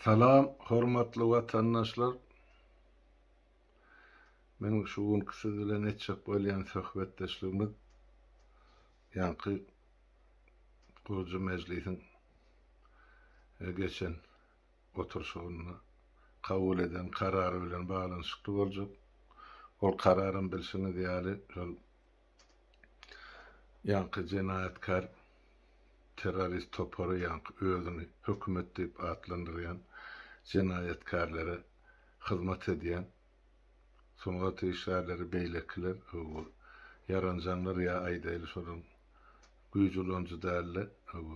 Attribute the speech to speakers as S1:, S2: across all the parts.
S1: Salam hormatly watandaşlar. Meniň şu günki siz bilen etjek bolýan söhbetdeşligimiz ýaňky gurujy mejlisiň geçen oturyşygynda kabul eden karary bilen baglanyşykly boljak. Ol kararam bilşiňiz ýaly şol ýaňky jenaýatkär terrorist topary ýaňky özüni hökümet diýip atlandyrýan jenaýatkärlere hyzmat edýän sungat işgärleri beýlekiler ýaranjaňlar ýa aýdaýly şolaryň güýç ulanyjy dälde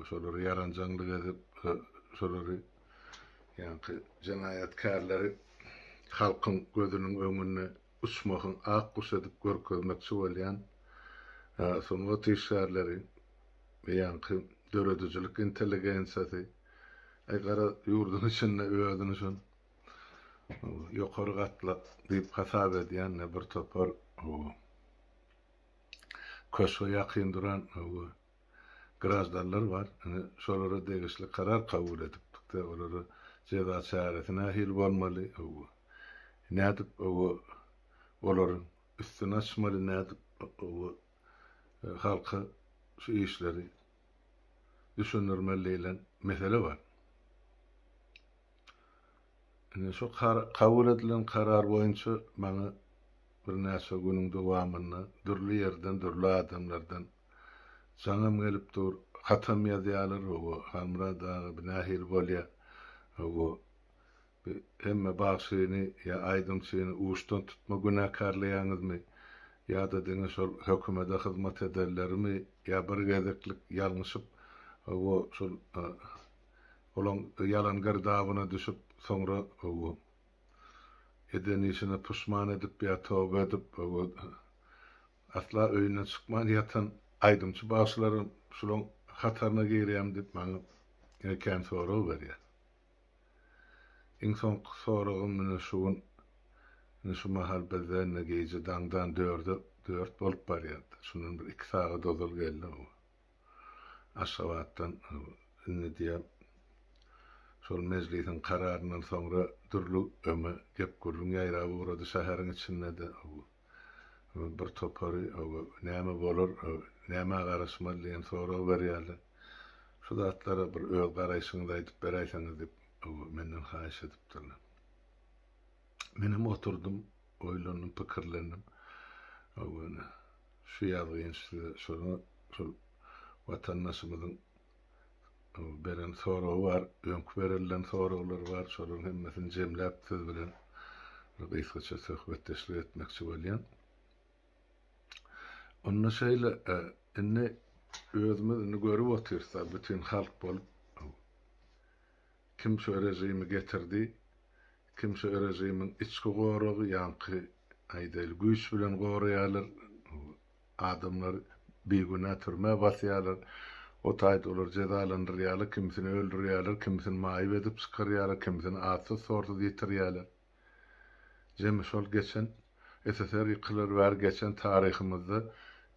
S1: şolary ýaranjaňlyk edip şolary ýaňky jenaýatkärleri halkyň gözüniň öňünde uçmahyň ak guş edip görkezmekçi bolýan sungat işgärleri we ýaňky döredijilik intelligensiýasy, aý gara ýurduň içinde özüni şol ýokary gatlak diýip hasap edýän bir topar köşge ýakyn duran graždanlar bar. Ine şolara degişli karar kabul edipdik-de, olara jeza çäresi nähili bolmaly, nädip olaryň üstüni açmaly, nädip halka şu işleri düşündirmeli diýlen mesele bar. Ine şu kabul edilen karar boýunça maňa birnäçe günüň dowamynda dürli ýerden, dürli adamlardan jaňam gelip dur, hatam ýazýarlar, hawa, Halmyrat aga bu nähili bolýar, hawa, bu hemme bagşyny ýa aýdymçyny uçdan tutma günäkärleýäňizmi, ýa-da diňe şol hökümede hyzmat edenlerimi, ýa bir gezeklik ýalňyşyp, hawa, şol Olaň ýalan girdabyna düşüp, soňra eden işine puşman edip ýa toba edip, asla öýünden çykman ýatan aýdymçy bagşylaram şulaň hataryna girýärmi diýip maňa kän sorag berýär. Iň soňky soragym ine şu gün, ine şu mahal bizde indi gije daňdan dörde dört bolup barýardy. Şundan bir iki sagat ozal geldi. Aşgabatdan indi diýýär, şol mejlisiň kararyndan soňra dürli öňe gep-gürrüň ýaýrap ugrady şäheriň içinde-de. Bir topary näme bolar, nämä garaşmaly diýen sorag berýärler. Şu zatlara bir öz garaýşyňyzy aýdyp beräýseňiz diýip, menden haýyş edipdirler. Menem oturdym, oýlandym, pikirlendim. Şu ýazgyny size şoňa şol watandaşymyzyň beren soragy bar, öňki berelen soraglar bar, şolaryň hemmesini jemläp siz bilen bir gysgaça söhbetdeşlik etmekçi bolýan. Onda şeýle, indi özümiz indi görüp otyrys-da, bütin halk bolup kim şu režimi getirdi, kim şu režimiň içki goragy, ýaňky aýdaýly güýç bilen goraýarlar, adamlary bigünä türmä basýarlar, o taýda olary jezalandyrýarlar, kimisini öldürýärler, kimisini maýyp edip çykarýarlar, kimisini atsyz-sorsuz ýitirýärler. Jemi şol geçen SSR ýykylar bäri geçen taryhymyzda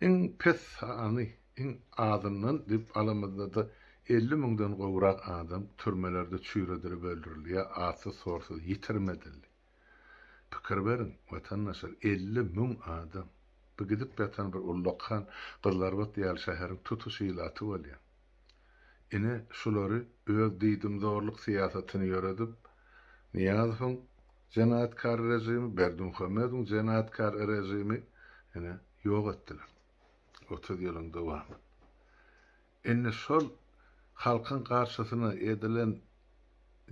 S1: iň pes sany, iň azyndan diýip alamyzda-da 50 müňden gowrak adam türmelerde çüýredilip öldürildi ýa atsyz-sorsuz ýitirim edildi. Pikir beriň, watandaşlar, 50 müň adam! Bu gidip ýatan bir ullakan Gyzlarbat ýaly şäheriň tutuş ilaty bolýar. Ine, şulary öz diýdimzorluk syýasatyny ýöredip, Nyýazowyň jenaýatkar režimi, Berdimuhamedowyň jenaýatkar režimi, ine, ýok etdiler. 30 ýylyň dowamynda. Indi şol halkyň garşysyna edilen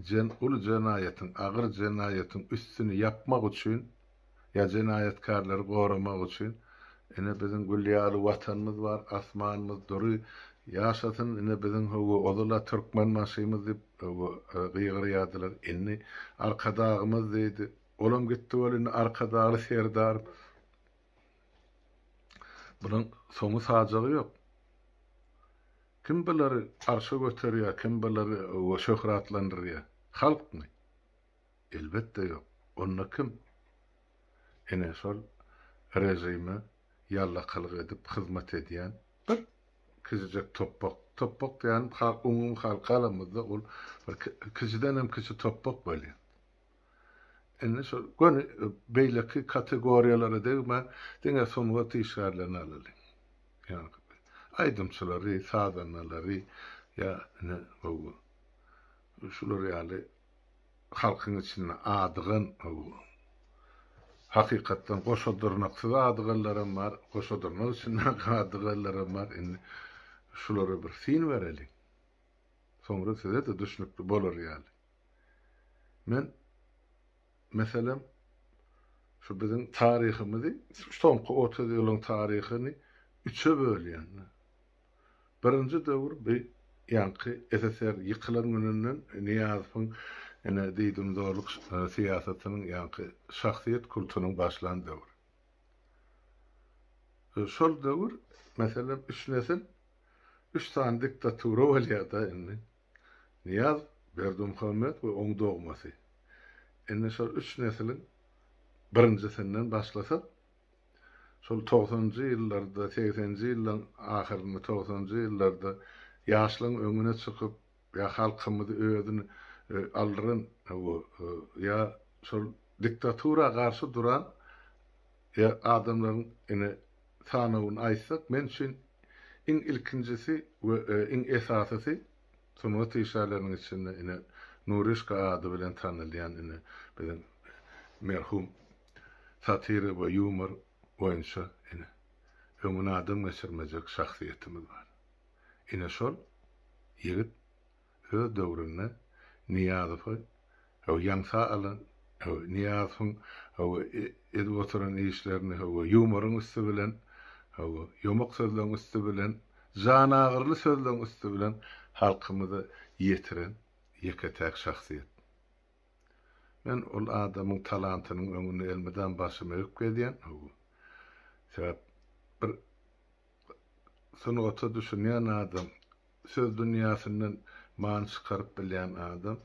S1: jen uly jenaýatyň, agyr jenaýatyň üstüni ýapmak üçin ýa jenaýatkarlary goramak üçin ine biziň gül ýaly watanymyz bar, asmanymyz dury, ýaşasyn ine biziň hawa ozal-a Türkmenbaşymyz diýip hawa gygyrýardylar, indi Arkadagymyz diýdi, olam gitdi weli indi Arkadagly Serdar. Bunuň soňy sajagy ýok. Kim bulary arşa göterýär, kim bulary şöhratlandyrýar? Halkmy? Elbetde ýok. Onda kim? Ine şol režime ýallakalyk edip hyzmat edýän bir kiçijek topbak. Topbak diýýänim halk umumy halka alamyzda ol bir kiçiden hem kiçi topbak bolýar. Indi şol göni beýleki kategoriýalara degmän diňe sungat işgärlerini alalyň. Ýagny aýdymçylary, sazandalary ýa ine gowy şular ýaly halkyň içinde adygan hakykatdan goşa dyrnaksyz adyganlaram bar, goşa dyrnak içindäki adyganlaram bar. Indi şulara bir syn bereliň. Soňra size-de düşnükli bolar ýaly. Men, meselem, şu biziň taryhymyzy, soňky 30 ýylyň taryhyny üçe bölýän. Birinji döwür bi ýaňky SSR ýykylan gününden Nyýazowyň ine diýdimzorluk syýasatynyň ýaňky şahsyýet kultunyň başlan döwri. Şol döwür meselem üç nesil üç sany diktatura bolýar-da indi. Nyýazow, Berdimuhamet we oň dogmasy. Indi şol üç nesiliň birinjisinden başlasak, Şol togsanjy ýyllarda, segsenji ýyllaň ahyrynda, togsanjy ýyllarda ýaşlaň öňüne çykyp, ýa halkymyzy özüni aldyran, ýa şol diktatura garşy duran ýa adamlaryň ine sanawyny aýtsak, men üçin iň ilkinjisi we iň esasysy sungat işgärleriniň içinde ine Nuryşka ady bilen tanalýan ine biziň merhum Satira we ýumor boýunça ine, öňüne adam geçirmejek şahsyýetimiz bar. Ine şol ýigit öz döwründe Nyýazowy ýaňsa alan, Nyýazowyň edip oturan işlerini ýumoryň üsti bilen, ýomak sözleň üsti bilen, janagyryly sözleň üsti bilen halkymyza ýetiren ýeke-täk şahsyýet. Men ol adamyň talantynyň öňünde elmydam başymy egip gezýän. Sebäp bir sungata düşünýän adam, söz dünýäsinden many çykaryp bilýän adam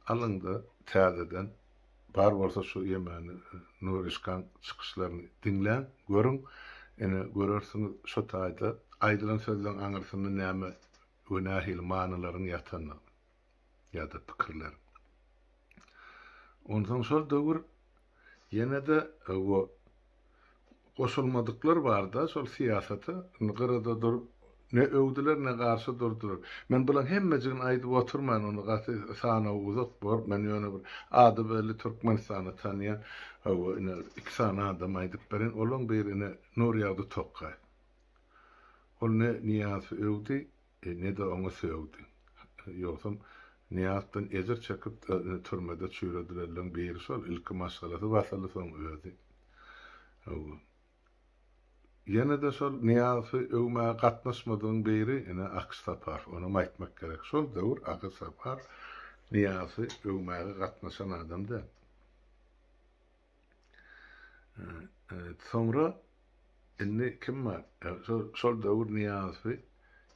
S1: alyňda täzeden bar bolsa şu ýemeni Nuryşkaň çykyşlaryny diňläň, görüň, ine görersiňiz şo taýda aýdylan sözleň aňyrsynda näme we nähili manylaryň ýatandygyny. ýa-da pikirler. Onsoň şol döwür ýene-de bu goşulmadyklar barda şol syýasata, indi gyrada durup ne öwdüler, ne garşy durdular. Men bulaň hemmejigini aýdyp oturman, ony gaty sanawy uzak bor, men ýöne bir ady belli Türkmenistanda tanýan, hawa, ine iki sany adam aýdyp bereýin, olaň biri ine Nurýagdy Tokgaýew. Ol ne Nyýazowy öwdi, Ne-de oňa sögdi. Ýogsam Nyýazowdan ejir çekip, türmede çüýredilenleň biri şol. Ilki maşgalasy basyldy, soň özi. Hawa. Ýene-de şol Nyýazowy öwmäge gatnaşmadygyň biri, ine, Akyş Saparow. Onam aýtmak gerek. Şol döwür Akyş Saparow Nyýazowy öwmäge gatnaşan adam däl. Soňra indi kim bar? Şol döwür Nyýazowy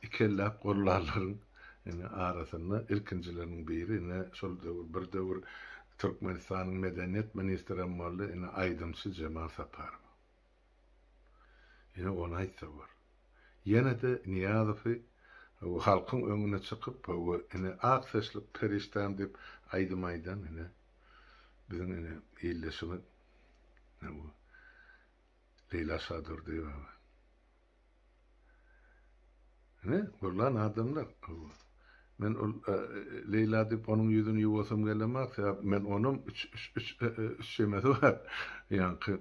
S1: ikelläp gollanlaryň indi arasynda ilkinjileriniň biri ine şol döwür bir döwür Türkmenistanyň medeniýet ministrem boldy ine aýdymçy Jemal Saparow. Ine ony aýtsa bor. Ýene-de Nyýazowy halkyň öňüne çykyp we ine ak saçly perişdäm diýip aýdym aýdan ine Biziň ine ildeşimiz ine bu Leýla Şadurdyýewa bar. Ine gurlan adamlar. Men ol e, Leýla diýip onuň ýüzüni ýuwasym gelemok, sebäp men onam üç üç üç e, e, üç çemesi bar. Ýaňky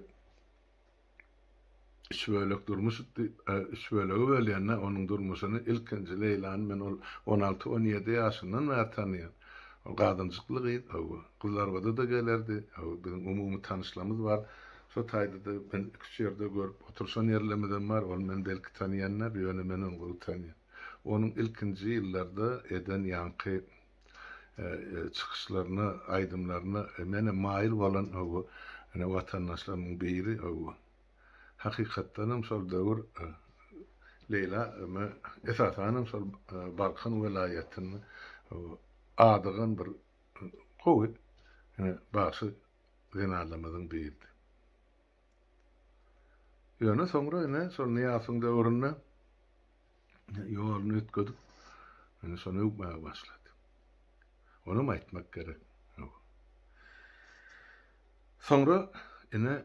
S1: Üç bölek durmuş diýip, üç bölege bölýän-dä onuň durmuşyny. Ilkinji Leýlany men ol on alty-on ýedi ýaşyndan bäri tanaýan. Ol gazanjykly gyz, hawa. Gyzlarbada-da gelerdi. Hawa, biziň umumy tanyşlarymyz bar. Şo taýda-da men iki-üç ýerde görüp oturyşan ýerlerimizem bar. Ol meni belki tanaýan däl, ýöne men ony gowy tanaýan. Onuň ilkinji ýyllarda eden ýaňky çykyşlaryna, aýdymlaryna menem maýyl bolan hawa, ine watandaşlarymyň biri hawa. Hakykatdanam şol döwür Leýla esasanam şol Balkan welaýatynda adygan bir gowy ine bagşy zenanlarymyzyň biridi. Ýöne soňra ine şol Nyýazowyň döwründe ýoluny üýtgedip. Indi şony öwmäge başlady. Onam aýtmak gerek. Soňra ine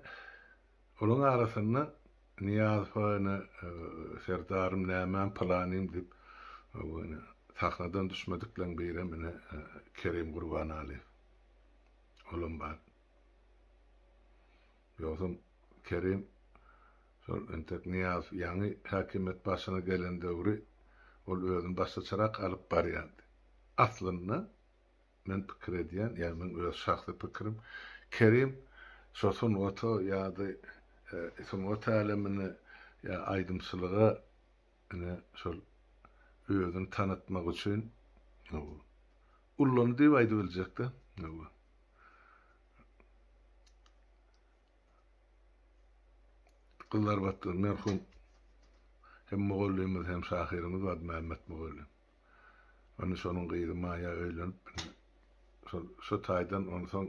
S1: olaň arasynda Nyýazowa ine Serdarym nämäm pylanyň diýip ine sahnadan düşmedikleň birem ine Kerim Gurbanalyýew. Olam bar. Ýogsam Kerim şol entek Nyýazow ýaňy häkimiýet başyna gelen döwri ol özüni başgaçarak alyp barýardy. Aslynda men pikir edýän, ýagny meň öz şahsy pikirim, Kerim şo sungata ýa-da sungat älemine ýa aýdymçylyga ine şol özüni tanatmak üçin ullandy diýip aýdybiljekde. Gyzlarbatda merhum hem mugallymymyz hem şahyrymyz bardy Mämmet mugallym. Ony şonuň gyzy Maýa öýlenip şol şo taýdan onsoň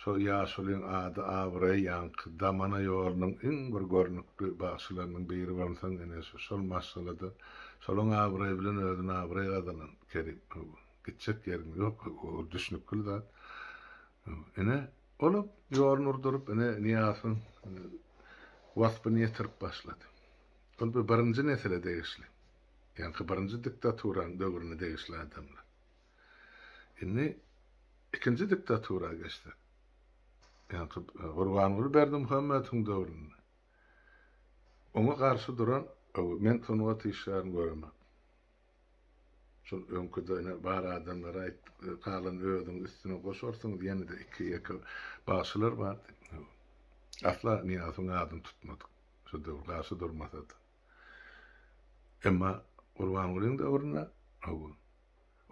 S1: şo ýaşulyň ady abraýy ýaňky damana ýolunyň iň bir görnükli bagşylarynyň biri bolnsoň ine şo şol maşgalada şolaň abraýy bilen özüne abraý gazanan Kerim gitjek ýeriň ýok ol düşnükli zat ine olam ýoluny urduryp ine Nyýazowyň waspyny ýetirip başlady. Ol bir birinji nesile degişli. Ýaňky birinji diktaturanyň döwrüne degişli adamlar. Indi ikinji diktatura geçsek, ýaňky Gurbanguly Berdimuhamedowyň döwründe oňa garşy duran men sungat işgärini göremok. Şol öňküde ine bar adamlara aýt, galan özüň üstüne goşarsyňyz ýene-de iki-ýeke bagşylar bardy. Asla Nyýazowyň adyny tutmadyk. Şo döwür garşy durmasa-da. Emma Gurbangulyň döwründe, hawa,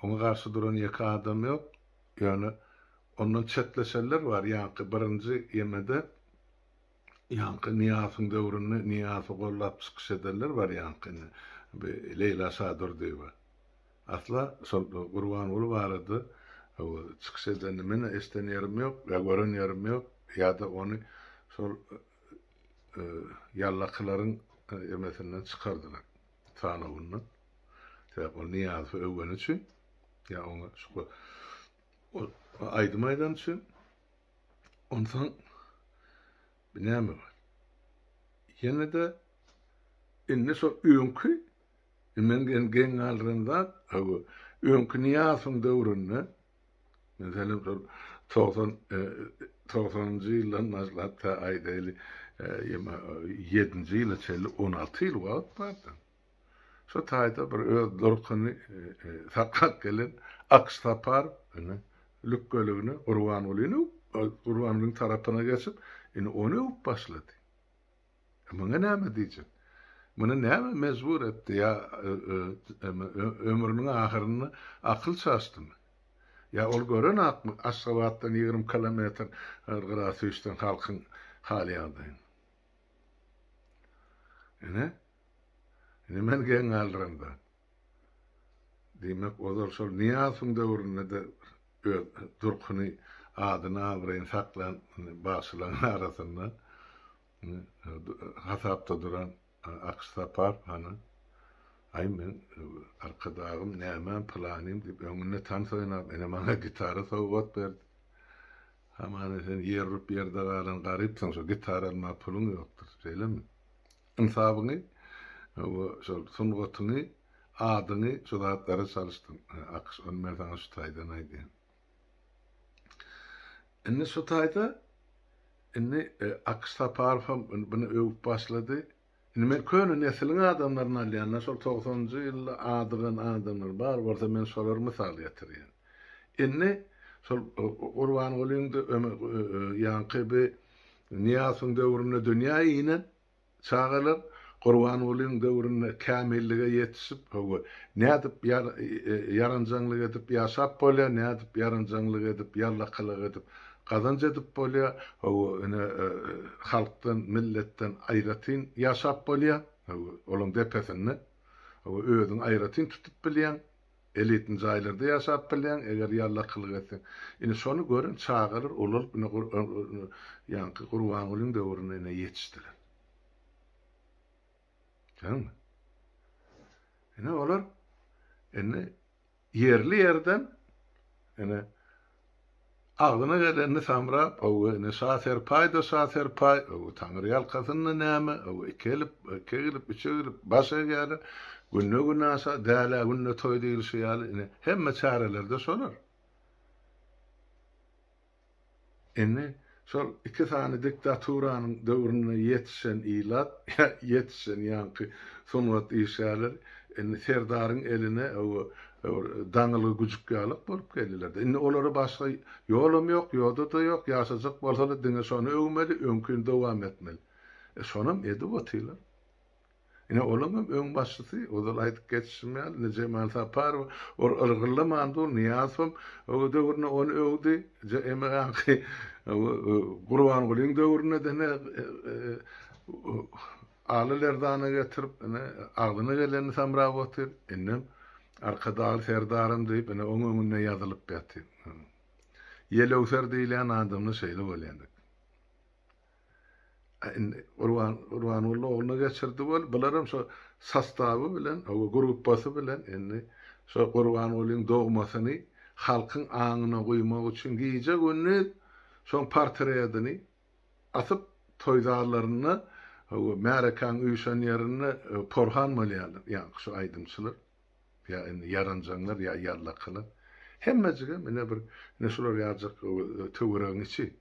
S1: oňa garşy duran ýeke adam ýok, ýöne ondan çetleşenler bar, ýaňky birinji ýemede, ýaňky Nyýazowyň döwründe Nyýazowy gollap çykyş edenler bar, ýaňky indi bi Leýla Şadurdyýewa. Asla şol Gurbanguly barada, hawa, çykyş edenini men-ä eşiden ýerim ýok, ýa gören ýerim ýok, ýa-da ony şol ýallakylaryň emesinden çykardylar, sanawyndan. Sebäp ol Nyýazowy öweni üçin, ýa oňa şu aýdym aýdany üçin. Onsoň bu näme bar? Ýene-de indi şol öňki men geň galdyran zat, öňki Nyýazowyň döwründe Meselem, şol 90 90-njy ýyldan başlap tä aýdaýly, ýedinji ýyla çenli 16 ýyl wagt bardy. Şo taýda bir öz durkuny saklap gelen Akyş Saparow ine lükgeligine Gurbangulyny Gurbangulyň tarapyna geçip, indi ony öwüp başlady. Muňa näme diýjek? Muny näme mejbur etdi ýa ömrüniň ahyrynda akyl çaşdymy? Ýa ol görenakmy Aşgabatdan 20 kilometr gyra süýşden halkyň hal-ýagdaýyny? Ine, indi men geň galdyran zat. Diýmek, ozal şol Nyýazowyň döwründe-de öz durkuny, adyny, abraýyny saklan bagşylaryň arasynda hasapda duran Akyş Saparow hany, Aý, men Arkadagym, nämäm, pylanym diýip, öňünde tans oýnap, ine maňa gitara sowgat berdi. Hamana sen ýer urup ýerde galan garypsyň, şo gitara almaga puluň ýokdur, şeýlemi? Ynsabyňy we şol sungatyňy, adyňy şu zatlara çalyşdyň, Akyş, ony men saňa şu taýdan aýdýan. Indi şu taýda indi Akyş Saparow hem buny öwüp başlady. Indi men köne nesliň adamlaryny alýan-da, şol togsanynjy ýylda adygan adamlar bar bolsa men şolary mysal getirýän. Indi şol Gurbangulyň ýaňky bi Nyýazowyň döwründe dünýä inen Çagalar Gurbangulyň döwründe kämillige ýetişip, hawa, nädip ýaranjaňlyk edip ýaşap bolýar, nädip ýaranjaňlyk edip, ýallakalyk edip gazanç edip bolýar, hawa, ine, halkdan, milletden aýratyn ýaşap bolýar, hawa, olaň depesinde, hawa, özüňi aýratyn tutup bilýäň. Elitni jaýlarda ýaşap bilýäň, eger ýallakylyk etseň. Ine şony gören çagalar ulalyp ine ýaňky Gurbangulyň döwründe ine ýetişdiler. Görüňmi? Ine olar indi. Ýerli-ýerden ine agzyna gelenini samrap, hawa, ine şa serpaý-da şa serpaý, hawa, Taňry ýalkasyn-da näme, hawa, iki elip, iki egilip, üç egilip, baş egýärler. Günde günaşa, dälä günde toý diýlişi ýaly, ine, hemme çärelerde şolar. Indi şol iki sany diktaturanyň döwründe ýetişen ilat, ýetişen ýaňky sungat işgärleri indi Serdaryň eline daňylgy güjük ýalak bolup geldiler-de. Indi olara başga ýolam ýok, ýoda-da ýok, ýaşajak bolsalar diňe şony öwmeli, öňkini dowam etmeli. E şonam edip otyrlar. Ine, olaň hem öňbaşçysy, ozal aýdyp geçişim ýaly, ine, Jemal Saparow, ol yrgyllaman dur, Nyýazowam o döwründe ony öwdi, ýaňky Gurbangulyň döwründe-de ine, aly lerzana getirip, ine, agzyna gelenini samrap otyr, indem Arkadagly Serdarym diýip, ine, oň öňünde ýazylyp ýatyr. Ýelöwser diýilýän adamlar şeýle bolýan eken. Indi Gurban Gurbanguly ogluna geçirdi bol. Bularam şo sostawy bilen, hawa gruppasy bilen indi şo Gurbangulyň dogmasyny halkyň aňyna guýmak üçin gije-gündiz şoň portretini asyp toý zallarynda, hawa märekäň üýşen ýerinde porhan bolýarlar, ýaňky şu aýdymçylar ýa indi ýaranjaňlar ýa ýallakalar. Hemmejigem ine bir ine şular ýaljak töweregiň içi.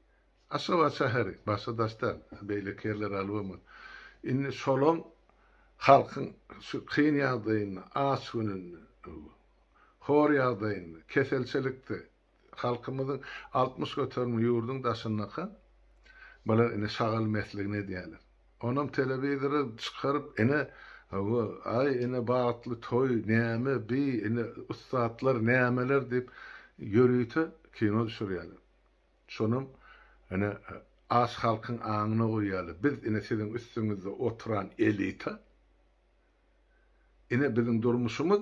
S1: Aşgabat şäheri, başga daş däl, beýleki ýerleri alybam. Indi şolaň halkyň şu kyn ýagdaýynda, aç gününde, hor ýagdaýynda, keselçilikde, halkymyzyň 60 göterimi ýurduň daşyndaka, bular indi şagal mesligini edýärler. Onam telewizora çykaryp, ine, hawa, aý, ine, bagtly toý, näme, bi, ine, ussatlar nämeler diýip, ýörite kino düşürýärler. Şonam ine aç halkyň aňyna goýýarlar. Biz ine siziň üstüňizde oturan elita. Ine biziň durmuşymyz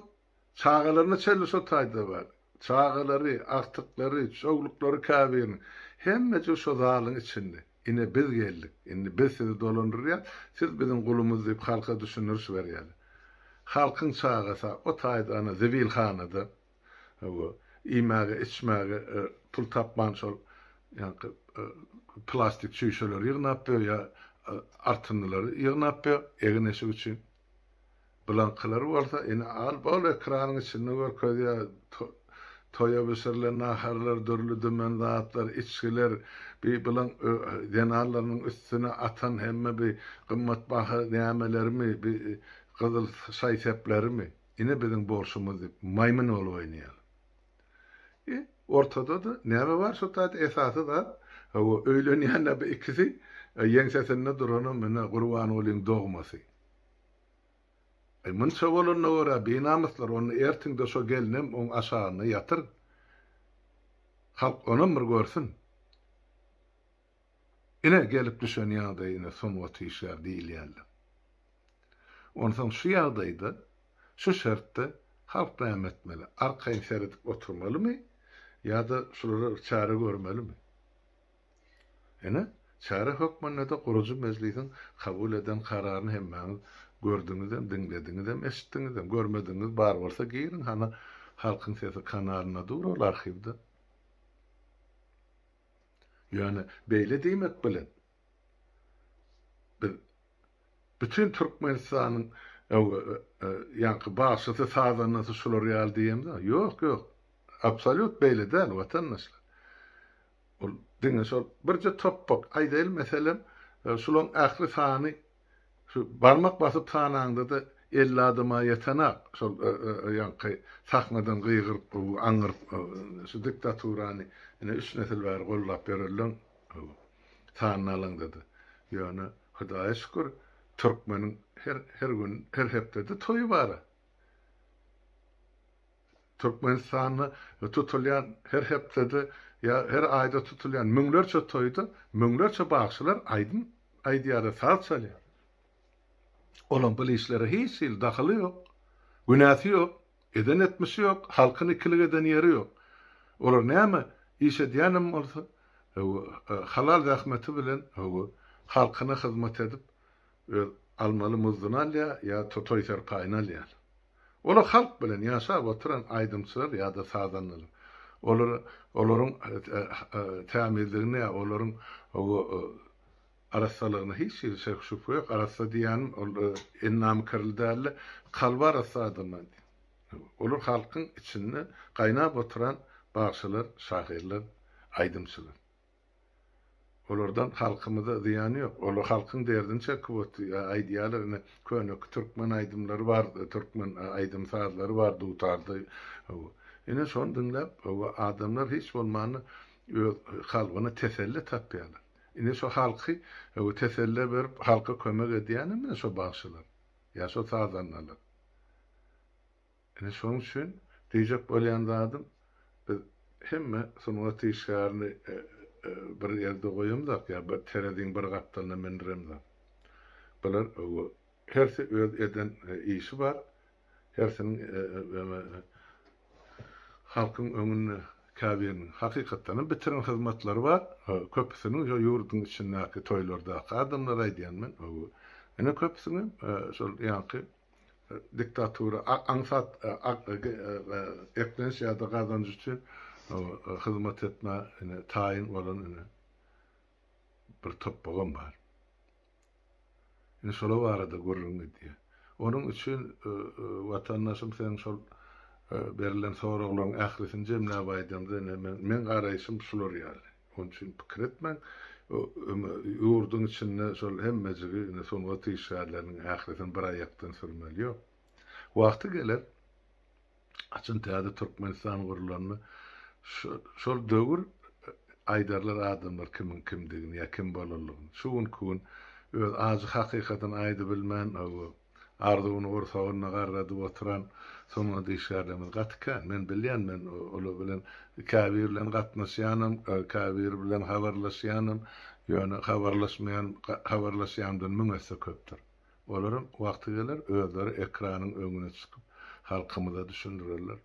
S1: çagalaryna çenli şo taýda bar. Çagalary, agtyklary, çowluklary käbiriniň. Hemmejigi şo zalyň içinde. Ine biz geldik. Indi biz sizi dolandyrýas. Siz biziň gulumyz diýip halka düşündiriş berýärler. Halkyň çagasy o taýda ana zibilhanada. Hawa, iýmäge, içmäge pul tapman şol ýaňky plastik çüýşeleri ýygnap ýör ýa artyndylary ýygnap ýör egin-eşik üçin. Bulaňkylary bolsa ine al bol ekranyň içinde görkezýär toýa bişirilen naharlar, dürli-dümen zatlar, içgiler, bi bulaň zenanlarynyň üstüne atan hemme bi gymmatbaha nämelerimi, bi gyzyl şaý-seplerimi. Ine biziň bolşumyz diýip, maýmyn bolup oýnaýarlar. E, ortada-da näme bar şo taýda esasy zat, hawa, öýlenýän-ä bu ikisi, ýeňsesinde duranam ine Gurbangulyň dogmasy. Aý, munça bolanyna görä binamyslar, onda ertiň-de şo gelnem oň aşagynda ýatyr. Halk onam bir görsün. Ine gelip düşen ýagdaý ine sungat işgär diýilýänler. Onsoň şu ýagdaýda, şu şertde halk näme etmeli? Arkaýyn seredip oturmalymy ýa-da şulara bir çäre görmelimi? Ine, çäre hökmünde-de gurujy mejlisiň kabul eden kararyny hemmäňiz gördüňizem, diňlediňizem, eşitdiňizem. Görmedigiňiz bar bolsa giriň hana Halkyň sesi kanalynda dur ol arhiwde. Ýöne beýle diýmek bilen biz bütin Türkmenistanyň ýaňky bagşysy, sazandasy şular ýaly diýemzok. Ýok, ýok. Absolýut beýle däl, watandaşlar. Ol diňe şol birje topbak, aýdaýly meselem, şulaň ähli sany Şu barmak basyp sanaňda-da 50 adama ýetenak şol ýaňky sahnadan gygyryp, aňyryp şu diktaturany ine üç nesil bäri gollap ýörenleň sanyny alaňda-da. Ýöne Hudaýa şükür türkmeniň her her gün, her hepdede toýy bar-a. Türkmenistanda tutulýan her hepdede ýa her aýda tutulýan müňlerçe toýda müňlerçe bagşylar aýdym aýdýarlar, saz çalýarlar. Olaň bul işlere hiç hili dahyly ýok, günäsi ýok, eden etmişi ýok, halkyny ikilik eden ýeri ýok. Olar näme iş edýänem bolsa, halal zähmeti bilen halkyna hyzmat edip, öz almaly muzduny alýar ýa toý serpaýyny alýar. Olar halk bilen ýaşap oturan aýdymçylar ýa-da sazandalar. Olar olaryň tämizligine ýa olaryň arassalygyna hiç hili şek şübhe ýok. Arassa diýýänim ol endamy kirli däl-de, kalby arassa adamlar diýýän. Olar halkyň içinde gaýnap oturan bagşylar, şahyrlar, aýdymçylar. Olardan halkymyza zyýany ýok. Olar halkyň derdini çekip otyr. Aýdýarlar ine köneki türkmen aýdymlary bar, türkmen aýdym-sazlary bar dutarda. Ine şony diňläp adamlar hiç bolmanda öz kalbyna teselli tapýarlar. Ine şo halky tesellä berip halka kömek edýänem ine şo bagşylar ýa şo sazandalar. Ine şonuň üçin diýjek bolýan zadym biz hemme sungat işgärini bir ýerde goýamzok ýa bir tereziň bir gapdalyna mündiremzok. Bular hersi öz eden işi bar, hersiniň halkyň öňünde käbiriniň hakykatdan hem bitiren hyzmatlary bar, köpüsiniň şo ýurduň içindäki toýlardaky adamlary aýdýan men. Ine köpüsiniň şol ýaňky Diktatura aňsat eklenç ýa-da gazanç üçin hyzmat etmä ine taýyn bolan ine bir topbagam bar. Ine şolar barada gürrüň gidýär. Onuň üçin watandaşym seň şol berilen soraglaryň ählisini jemläp aýdamda ine meň garaýşym şular ýaly. Onuň üçin pikir etmäň. Ýurduň içinde şol hemmejigi indi sungat işgärleriniň ählisini bir aýakdan sürmeli ýok. Wagty geler, haçan täze Türkmenistan gurlanda şol döwür aýdarlar adamlar kimiň kimdigini ýa kim bolanlygyny. Şu günki gün öz ajy hakykatyny aýdybilmän Arzuwyny gursagynda garradyp oturan sungat işgärlerimiz gaty kän. Men bilýän, men olar bilen käbiri bilen gatnaşýanam, käbiri bilen habarlaşýanam, ýöne habarlaşmaýan, habarlaşýandan müň esse köpdür. Olaram wagty geler, özleri ekranyň öňüne çykyp, halkymyza düşündirerler.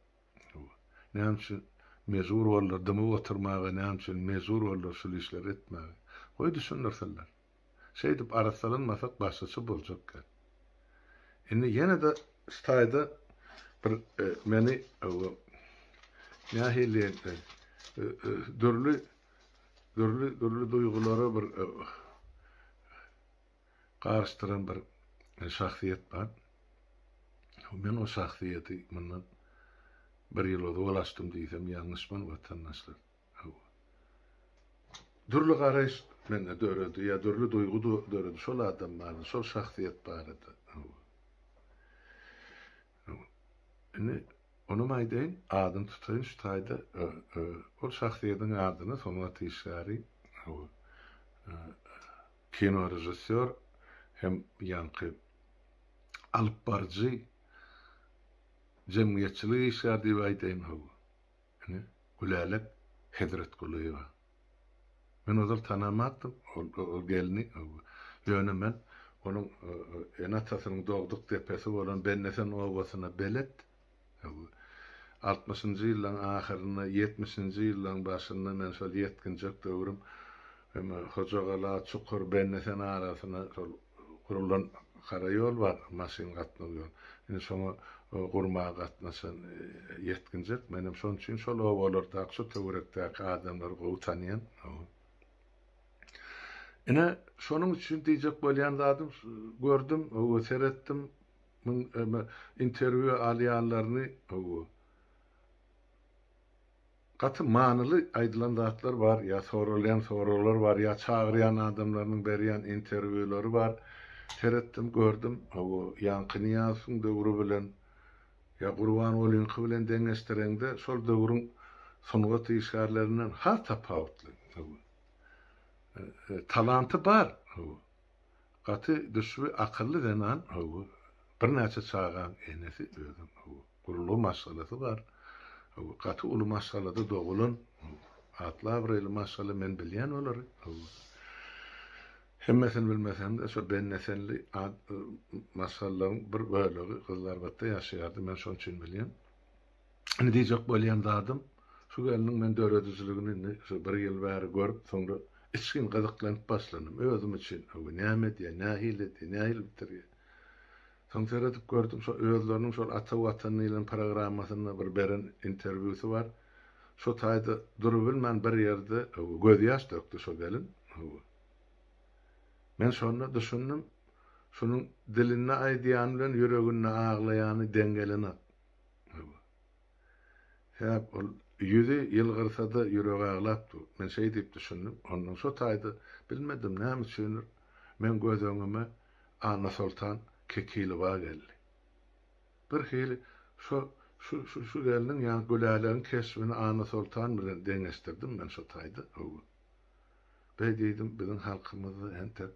S1: Näme üçin mejbur boldular dymyp oturmaga, näme üçin mejbur boldular şul işleri etmäge. Goý düşündirsinler. Şeýdip arassalanmasak başgaça boljak gel. Indi ýene-de şu taýda bir meni nähili dürli dürli dürli duýgulara bir garyşdyran bir şahsyýet bar. Men o şahsyýeti mundan bir ýyl ozal açdym diýsem ýalňyşman watandaşlar. Hawa. Dürli garaýyş mende döredi, ýa dürli duýgy döredi şol adam barada, şol şahsyýet barada. Hawa. Hawa. Indi onam aýdaýyn, adyny tutaýyn şu taýda. Ol şahsyýetiň adyny sungat işgäri, hawa, kino režissýor hem ýaňky alypbaryjy, jemgyýetçilik işgäri diýip aýdaýyn, hawa. Ine, Gülälek Hezretgulyýewa. Men ozal tanamakdym ol gelni. Ýöne men onuň ene-atasynyň dogduk depesi bolan Bennesen obasyna belet. Altmyşynjy ýyllaryň ahyrynda, ýetmişinji ýyllaryň başynda men şol ýetginjek döwrüm Hojagala, Çukur, Bennesen arasyna şol Gurulan gara ýol bar, maşyn gatnaw ýol. Indi şoňa gurmaga gatnaşan ýetginjek. Menem şonuň üçin şol obalardaky, şu töwerekdäki adamlary gowy tanýan. Ine, şonuň üçin diýjek bolýan zadym, gördüm, seretdim, interwýu alýanlaryny, Gaty manyly aýdylan zatlar bar, ýa soralýan soraglar bar, ýa çagyrýan adamlarynyň berýän interwýulary bar. Seretdim, gördüm, hawa, ýaňky Nyýazowyň döwri bilen, ýa Gurbangulyňky bilen deňeşdireňde, şol döwrüň sungat işgärlerinden has tapawutly. Hawa. Talanty bar, hawa. Gaty düşbi, akylly zenan, hawa. Birnäçe çagaň enesi özem, hawa. Gurulgy maşgalasy bar. Gaty uly maşgalada dogulan, atly-abraýly maşgala, men bilýän olary. Hemmesini bilmesem-de, şo Bennesenli maşgalalaryň bir bölegi Gyzylarbatda ýaşaýardy, men şonuň üçin bilýän. Indi diýjek bolýan zadym, şu gelniň men döredijiligini indi şu bir ýyl bäri görüp, soňra içgin gyzyklanyp başlandym. Özüm üçin, näme edýär, nähili edýär, nähili bitirýär. Soň seredip gördüm şo özleriniň şol Ata Watan diýlen programmasynda bir beren interwýusy bar. Şo taýda durubilmän bir ýerde gözýaş dökdi şo gelin. Men şonda düşündim, şunuň dilinde aýdýany bilen ýüreginde aglaýany deň gelenok. Sebäp ol ýüzi ýylgyrsa-da ýüregi aglap dur. Men şeý diýip düşündim. Ondan şo taýda bilmedim näme üçindir meň göz öňüme Annasoltan Kekilowa geldi. Birhili şo şu şu şu gelniň ýa Gülälegiň keşbini Annasoltan bilen deňeşdirdim men şo taýda. Hawa. Beý diýdim, biziň halkymyzda entek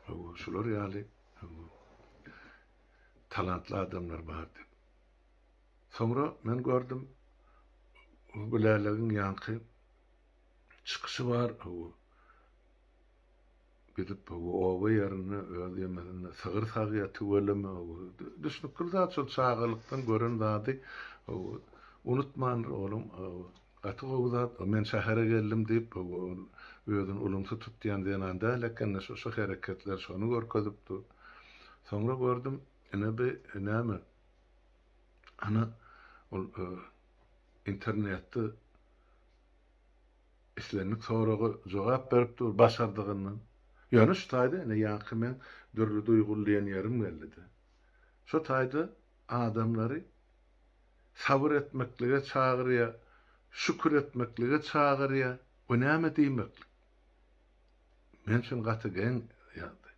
S1: hawa şular ýaly hawa talantly adamlar bar diýip. Soňra men gördüm, Gülälegiň ýaňky çykyşy bar, hawa, gidip, hawa, oba ýerinde öz ýemesinde sygyr sagýar, tüweleme, hawa, düşnükli zat şol çagalykdan gören zady, hawa, unutmandyr olam, hawa, gaty gowy zat, men şähere geldim diýip, hawa, ol özüni ulumsy tutýan zenan däl eken-de, şo şo hereketler şony görkezip dur. Soňra gördüm, ine bi näme, Ana, ol internetde islendik soraga jogap berip dur başardygyndan. Ýöne şu taýda ine ýaňky meň dürli duýguly diýen ýerim geldi-de. Şo taýda adamlary sabyr etmeklige çagyrýar, şükür etmeklige çagyrýar. Bu näme diýmeklik? Men üçin gaty geň ýagdaý.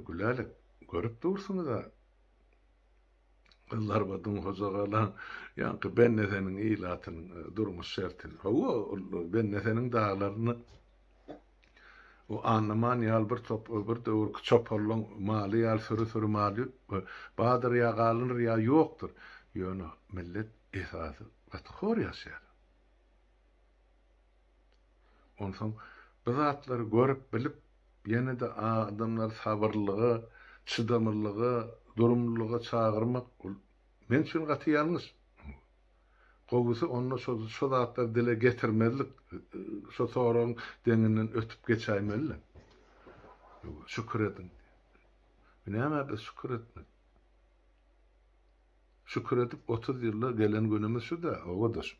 S1: Gülälek, görüp dursuňyz-a, Gyzlarbadyň, Hojagalaň, ýaňky Benneseniň ilatynyň durmuş şertini. Hawa, ol Benneseniň daglarynda o Annaman ýaly bir top, bir döwürki çopanlaň maly ýaly süri-süri maly bardyr ýa galynyr ýa ýokdur. Ýöne millet esasy gaty hor ýaşaýar. Onsoň bu zatlary görüp, bilip, ýene-de adamlary sabyrlylyga, çydamlylyga, durumlylyga çagyrmak, ol meň üçin gaty ýalňyş. Gowusy onda şo şo zatlary dile getirmezlik, şo soragyň deňinden ötüp geçäýmeli-le. Şükür ediň diýip. Nämä biz şükür etmeli? Şükür edip 30 ýylda gelen günümiz şu-da, obadaşym.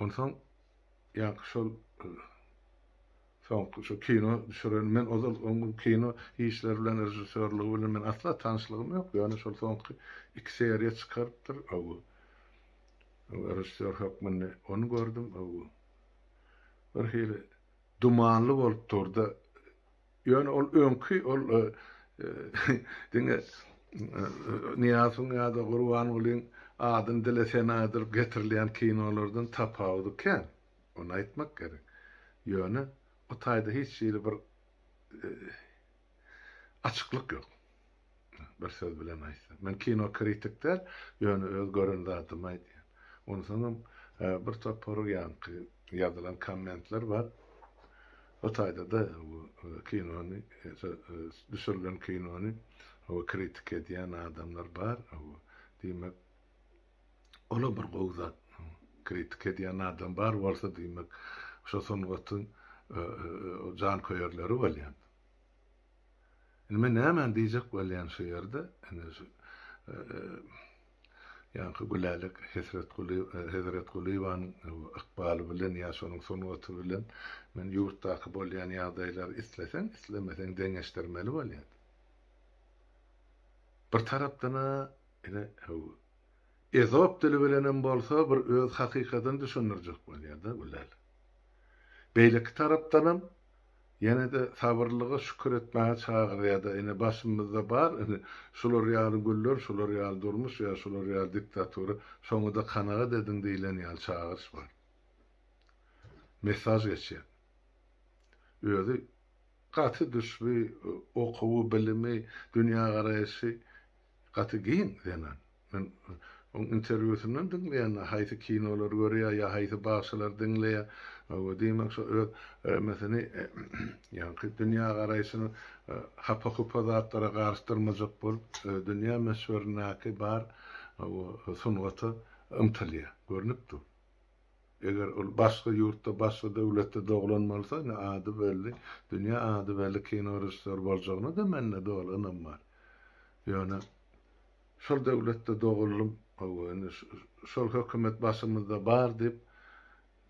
S1: Onsoň ýaňky şol soňky şu kino düşüren men ozal onuň kino işleri bilen režissýorlygy bilen men asla tanyşlygym ýok ýöne şol soňky iki seriýa çykarypdyr hawa režissýor hökmünde ony gördüm hawa bir hili dumanly bolup durdy Ýöne ol öňki ol diňe Nyýazowyň ýa-da Gurbangulyň adyny dile sena edilip getirilýän kinolardan tapawudy kän. Ony aýtmak gerek. Ýöne o taýda hiç hili bir açyklyk ýok. Bir söz bilen aýtsak. Men kino kritik däl, ýöne öz gören zadymy aýdýan. Onsoňam bir topar ýaňky ýazylan kommentler bar. O taýda-da bu kinony, düşürilen kinony kritika edýän adamlar bar. Diýmek, ola bir gowy zat. Kritika edýän adam bar bolsa, diýmek, şo sungatyň janköýerleri bolýan. Indi men nämäni diýjek bolýan şu ýerde, indi şu ýaňky Gülälek Hesretguly Hezretgulyýewanyň ykbaly bilen ýa şonuň sungaty bilen men ýurtdaky bolýan ýagdaýlary isleseň, islemeseň deňeşdirmeli bolýan. Bir tarapdan-a ine Ezop dili bilenem bolsa bir öz hakykatyny düşündirjek bolýar-da Gülälek. Beýleki tarapdanam Ýene-de sabyrlylyga şükür etmäge çagyrýar-da, ine, başymyzda bar, ine, şular ýaly günler, şular ýaly durmuş ýa şular ýaly diktatura, şoňa-da kanagat ediň diýlen ýaly çagyryş bar. Mesaj geçýär. Özi gaty düşbi, okuwy, bilimi, dünýägaraýşy Gaty giň zenan. Men oň interwýusyndan diňleýän haýsy kinolary görýär ýa haýsy bagşylary diňleýär. Hawa diýmek şo öz mesini ýaňky dünýä garaýşyny hapa-hupa zatlara garyşdyrmajak bolup dünýä möçberindäki bar sungata ymtylýar. Görnüp dur. Eger ol başga ýurtda, başga döwletde doglan bolsa, ine ady belli, dünýä ady belli kino režissýory boljagyna-da mende doly ynam bar. Ýöne şol döwletde doguldym, hawa, indi şol hökümet başymyzda bar diýip,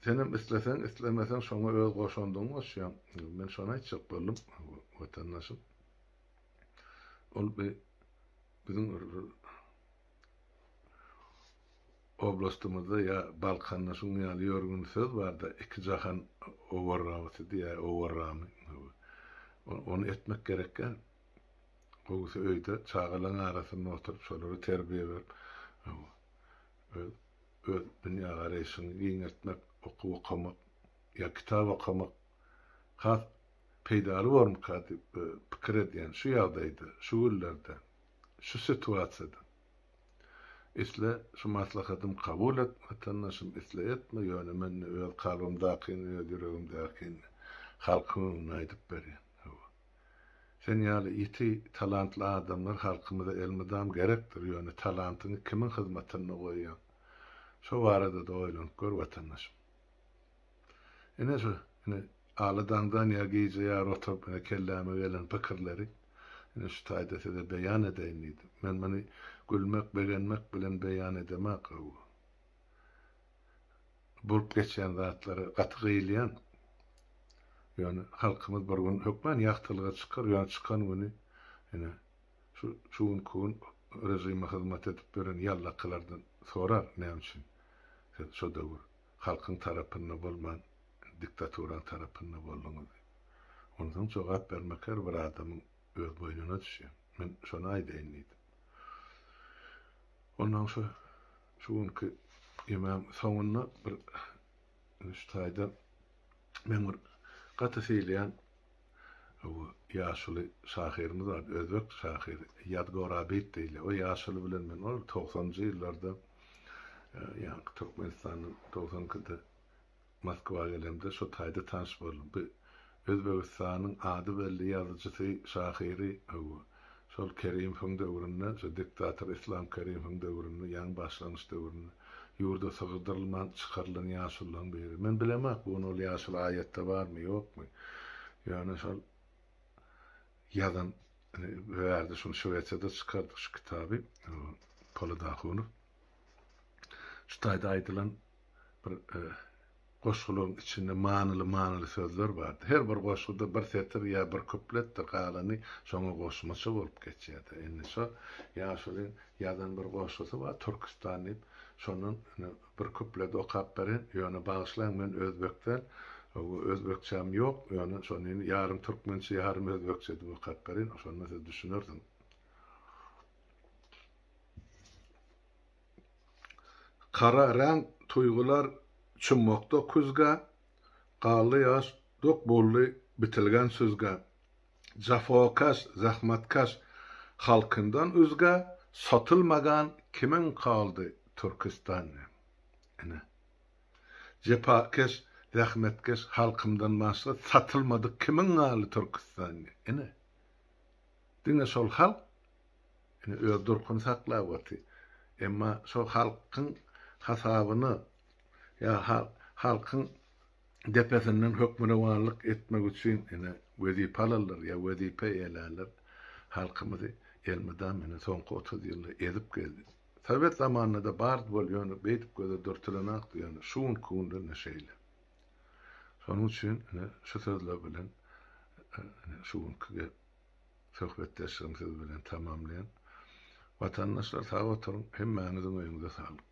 S1: senem isleseň, islemeseň şoňa öz goşandyňy goşýaň. Men şony aýtjak boldum, watandaşym. Ol bi biziň oblastymyzda ýa Balkanda şuň ýaly ýörgünli söz barda, iki jahan owarramysy diýýär, owarramy. Ony etmek gerek däl. Gowusy öýde çagalaryň arasynda oturyp, şolara terbiýe berip, öz öz dünýägaraýşyňy giňeltmek, okuw okamak ýa kitap okamak has peýdaly bormyka diýip pikir edýän şu ýagdaýda, şu günlerde, şu situasiýada. Isle şu maslahatymy kabul et, watandaşym, isle etme, ýöne men öz kalbymdakyny, öz ýüregimdäkini halkyň öňünde aýdyp berýän. Hawa. Sen ýaly ýiti talantly adamlar halkymyza elmydam gerekdir, ýöne talantyňy kimiň hyzmatynda goýýaň? Şo barada-da oýlanyp gör, watandaşym. Ine şu, ine, ala daňdan ýa gije ýary oturyp ine kelläme gelen pikirleri ine şu taýda size beýan edeýin diýdim. Men muny gülmek, begenmek bilen beýan edemak. Bolup geçýän zatlara gaty gyýylýan. Ýöne halkymyz bir gün hökman ýagtylyga çykar, ýöne çykan güni ine şu şu günki gün režime hyzmat edip ýören ýallakylardan sorar näme üçin siz şo döwür halkyň tarapynda bolman diktaturaň tarapynda bolduňyz diýip. Onsoň jogap bermek her bir adamyň öz boýnuna düşýär. Men şony aýdaýyn diýdim. Ondan şu şu günki ýemäň soňunda bir şu taýda men bir gaty sylaýan ýaşuly şahyrymyz bardy, özbek şahyry Ýadgor Abid diýilýär. O ýaşuly bilen men ol togsanynjy ýyllarda ýaňky Türkmenistandan 92-de Moskwa gelemde şo taýda tanyş boldum. Bu Özbegistanyň ady belli ýazyjysy, şahyry, hawa, şol Kerimowyň döwründe, şo diktator Islam Kerimowyň döwründe, ýaňy başlanyş döwründe ýurda sygdyrylman çykarylan ýaşulularyň biri. Men bilemok, bu gün ol ýaşuly aýatda barmy, ýokmy? Ýöne şol ýazan, bu ýerde şuny Şwesiýada çykardyk şu kitaby, Polat Ahunow. Şu taýda aýdylan bir goşgularyň içinde manyly-manyly sözler bardy. Her bir goşguda bir setir ýa bir kupletdir, galany şoňa goşmaça bolup geçýärdi. Indi şo ýaşulyň ýazan bir goşgusy bar, Türküstan diýip, şondan ine bir kupledi okap bereýin. Ýöne bagyşlaň, men özbek däl, özbekçäm ýok, ýöne şony indi ýarym türkmençe, ýarym özbekçe edip okap bereýin, şonda siz düşünersiňiz. Gara reňk tuýgular çummokda küzgä, Galdy ýaş dok boldy bitilgen süzgä. Jafokaş, zähmetkeş halkyndan üzge, Satylmagan kimin kaldy Türküstan. Ine. Jepakeş, zähmetkeş halkymdan başga satylmadyk kimin galdy Türküstan. Ine. Diňe şol halk Ine öz durkuny saklap otyr. Emma şo halkyň hasabyna ýa halkyň depesinden hökmürowanlyk etmek üçin ine wezipe alanlar ýa wezipe eýelänler halkymyzy elmydam ine soňky 30 ýylda ezip geldi. Sowet zamanynda-da bardy bol ýöne beýdip göze dürtülenakdy ýöne şu günki günde ine şeýle. Şonuň üçin ine şu sözler bilen ine şu günki Söhbetdeşligimi siz bilen tamamlaýan. Watandaşlar sag oturyň, hemmäňiziň öýüňize saglyk.